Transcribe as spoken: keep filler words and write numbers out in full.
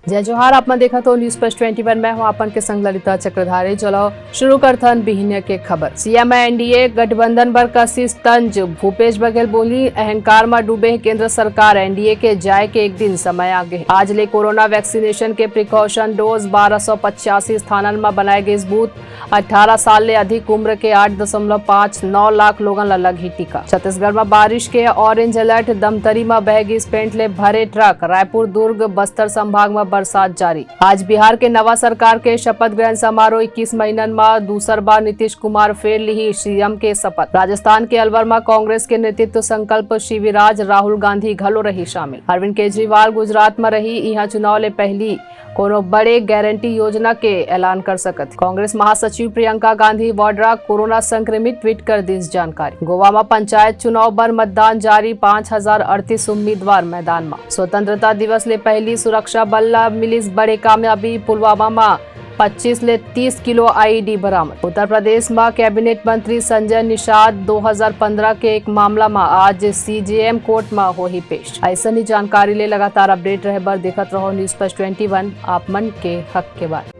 जय जोहार, आप मन देखत हो News Flash twenty one, मैं हूं आपन के संग ललिता चक्रधारी। चलो शुरू करथन बिहिनिया के खबर। सीएम एनडीए गठबंधन बर कसिस तंज, भूपेश बघेल बोली, अहंकार म डूबे हे केंद्र सरकार, एनडीए के जाए के एक दिन समय आगे हे। आज ले कोरोना वैक्सीनेशन के प्रिकॉशन डोज, बारह सौ पचासी स्थानन म बनाए गिस बूथ, अठारह साल ले अधिक उम्र के आठ दशमलव पाँच नौ लाख लोगन ल लगही टीका। छत्तीसगढ़ म बारिश के ऑरेंज अलर्ट, धमतरी म बह गिस पेंट ले भरे ट्रक, रायपुर, दुर्ग, बस्तर संभाग म बरसात जारी। आज बिहार के नवा सरकार के शपथ ग्रहण समारोह, इक्कीस महीनन म दूसर बार नीतीश कुमार फेर लिही सीएम के शपथ। राजस्थान के अलवर म कांग्रेस के नेतृत्व संकल्प शिविराज, राहुल गांधी घलो रही शामिल। अरविंद केजरीवाल गुजरात म रही, इहां चुनाव ले पहली कोनो बड़े गारंटी योजना के ऐलान कर सकत हे। कांग्रेस महासचिव प्रियंका गांधी वाड्रा कोरोना संक्रमित, ट्वीट कर दिस जानकारी। गोवा म पंचायत चुनाव बर मतदान जारी, पाँच हजार अड़तीस उम्मीदवार मैदान म। स्वतंत्रता दिवस ले पहली सुरक्षा बल ल मिलिस बड़े कामयाबी, पुलवामा म पच्चीस ले तीस किलो आईईडी बरामद। उत्तर प्रदेश म कैबिनेट मंत्री संजय निषाद दो हज़ार पन्द्रह के एक मामला म आज सीजेएम कोर्ट म होही पेश। अइसन ही जानकारी ले लगातार अपडेट रहे बर देखत रहो News Flash twenty one, आप मन के हक के बात।